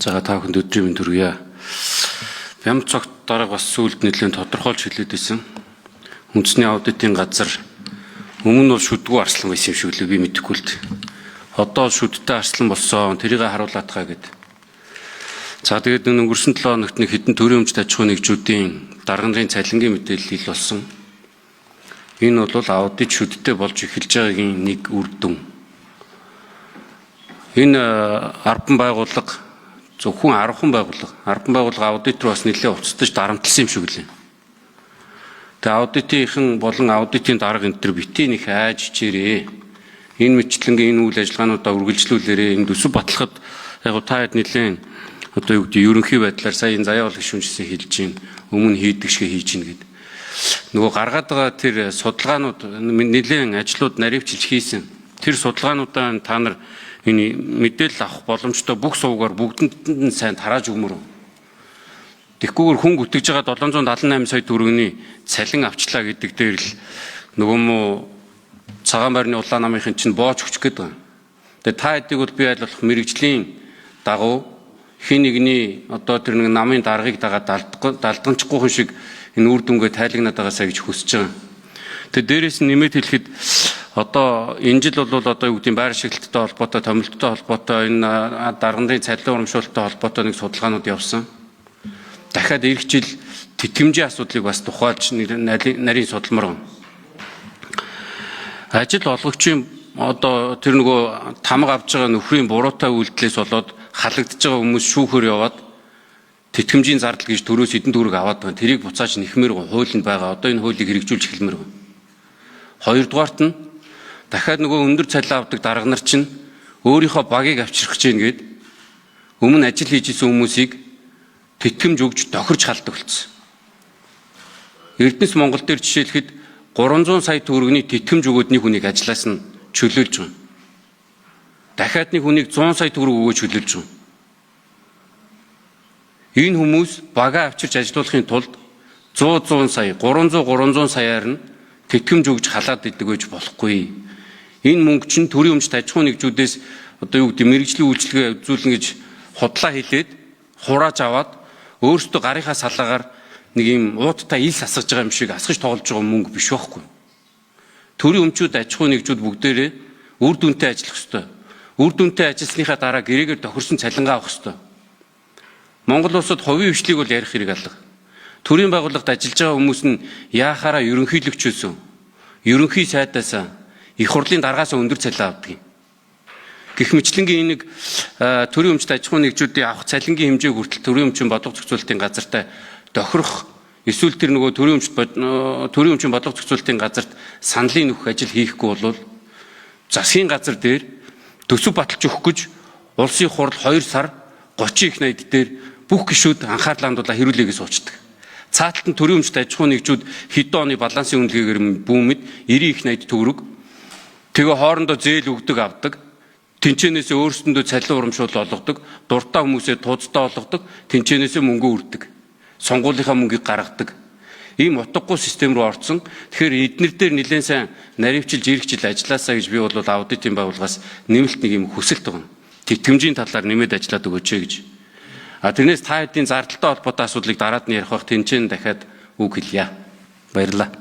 За, та бүхэнд өдрийн мэнд хүргье. Бямцогт дарга бас сүүлд нэлээд тодорхойлж хэлээд байсан. Үндэсний аудитын газар өмнө нь бол шүдгүү арслан байсан юм шиг лээ, би мэдэхгүй л дээ. Одоо шүдтэй арслан болсон. Тэрийг харуулаад таа гэд. За, тэгээд энэ өнгөрсөн 7 хоногт нэг хэдэн төрийн өмчт аж ахуйн нэгжүүдийн дарга нарын цалингийн мэдээлэл ил болсон. Энэ бол аудит шүдтэй болж эхэлж байгаагийн нэг үр дүн. Энэ 10 байгууллага, зөвхөн 10 байгууллага, 10 байгууллага аудит руу бас нэлээд уцтаж дарамтлсан юм шиг лээ. Тэгээ аудитынхан болон аудитын дарга энэ төр битгий нэг айж хичээрээ. Энэ мэтчилэнгийн энэ үйл ажиллагаануудаа үргэлжлүүлээрээ. Энэ төсөв батлахад яг та хэд нэлээд одоо юу гэдэг, ерөнхий байдлаар сая энэ заяа бол гишүүнчсэн хэлж чинь өмнө хийдэг шиг хийж гин гэд. Нөгөө гаргаад байгаа тэр судалгаанууд, нэлээд ажлууд наривчилж хийсэн. Тэр судалгаануудаа та нар энэ мэдээлэл авах боломжтой бүх сувгаар бүгдэнд нь сайн тарааж өгмөр. Тэгхгүйгээр хүн гүтгэж байгаа 778 сая төгрөгийн цалин авчлаа гэдэг дээр л нөгөө муу цагаан байрны улаан намынхын чинь боож өгчих гээд байгаа. Тэгээ та хэдийг бол би аль болох мэргэжлийн дагуу хин нэгний одоо тэр нэг намын даргыг дагаад далдганчихгүй хүн шиг энэ үр дүнгээ тайлагнаад байгаасаа гэж хүсэж байгаа. Тэгээ дээрээс нь нэмээд хэлэхэд одоо энэ жил бол одоо юу гэдэг, байр ашиглалттай холбоотой, томилттой холбоотой, энэ дарга нарын цалин урамшуулалтай холбоотой нэг судалгаанууд явсан. Дахиад ирэх жил тэтгэмжийн асуудлыг бас тухайлж нарийн судалмар. Ажил олгогчийн одоо тэр нөгөө тамга авч байгаа нөхрийн буруутай үйлдэлээс болоод халагдж байгаа хүмүүс шүүхээр яваад тэтгэмжийн зардал гэж төрөөс эдэн төгрөг аваад байгаа. Тэрийг буцааж нэхмээр хуулинд байгаа. Одоо энэ хуулийг хэрэгжүүлж эхэлмээр байна. Хоёрдугаарт нь дахиад нөгөө өндөр цалин авдаг дарга нар чинь өөрийнхөө багийг авчрах гэж гээд өмнө ажил хийж исэн хүмүүсийг тэтгэмж өгж тохирч халдаг болсон. Эрдэнэс Монгол дээр жишээлхэд 300 сая төгрөгийн тэтгэмж өгөөд нэг хүнийг ажлаас нь чөлөөлж байгаа. Дахиад нэг хүнийг 100 сая төгрөг өгөөд чөлөөлж байгаа. Энэ хүмүүс багаа авчирч ажилуулахын тулд 100 100 сая, 300 300 саяар нь тэтгэмж өгж халаад идэг байж болохгүй. Энэ мөнгө чинь төрийн өмчт аж ахуйн нэгжүүдээс одоо юу гэдэг, мэргэжлийн үйлчилгээ үзүүлнэ гэж худлаа хэлээд хурааж аваад өөрсдөө гарынхаа салаагаар нэг юм ууттай ил асгаж байгаа юм шиг асгаж тоглож байгаа мөнгө биш байхгүй. Төрийн өмчүүд, аж ахуйн нэгжүүд бүгдээрээ үр дүнтэй ажиллах ёстой. Үр дүнтэй ажилласныхаа дараа гэрээгээр тохирсон цалингаа авах ёстой. Монгол улсад хувийн хвшлийг бол ярих хэрэг алга. Төрийн байгууллагад ажиллаж байгаа хүмүүс нь яахаараа ерөнхийлөгчөөсөө, ерөнхий сайдаас, их хурлын даргаас өндөр цалин авдаг юм. Гэх мэтлэнгийн нэг төрийн өмчт аж ахуйн нэгжүүдийн авах цалингийн хэмжээ хүртэл төрийн өмчийн бодлого зохицуулалтын газартай тохирох эсвэл тэр нөгөө төрийн өмчийн бодлого зохицуулалтын газарт саналын нөхөх ажил хийхгүй бол засгийн газар дээр төсөв баталж өгөх гэж улсын хурал 2 сар 30 их 80 дээр бүх гишүүд анхаарлаа хандуулаа хэрүүлээгээ суучдаг. Цааталт нь төрийн өмчт аж ахуйн нэгжүүд хэдэн оны балансын үнэлгээгээр бүүмэд 90 их 80 төгрөг, тэгээ хоорондоо зээл өгдөг, авдаг. Тэнчэнээсээ өөрсдөндөө цалин урамшуул олгодог, дуртай хүмүүсээ тууцтай олгодог, тэнчэнээсээ мөнгө үрдэг. Сонгуулийнхаа мөнгийг гаргадаг. Ийм утгагүй систем рүү орцсон. Тэгэхээр эднэр дээр нэлээд сайн наривчилж ирэх жил ажилласаа гэж би бол аудитын байгууллагаас нэмэлт нэг юм хүсэлт байгаа. Тэтгэмжийн талаар нэмээд ажиллаад өгөөч гэж. А тэрнээс та хэдийн зардалтай холбоотой асуудлыг дараад нь ярих бах, тэнцэн дахиад үг хэлье. Баярлалаа.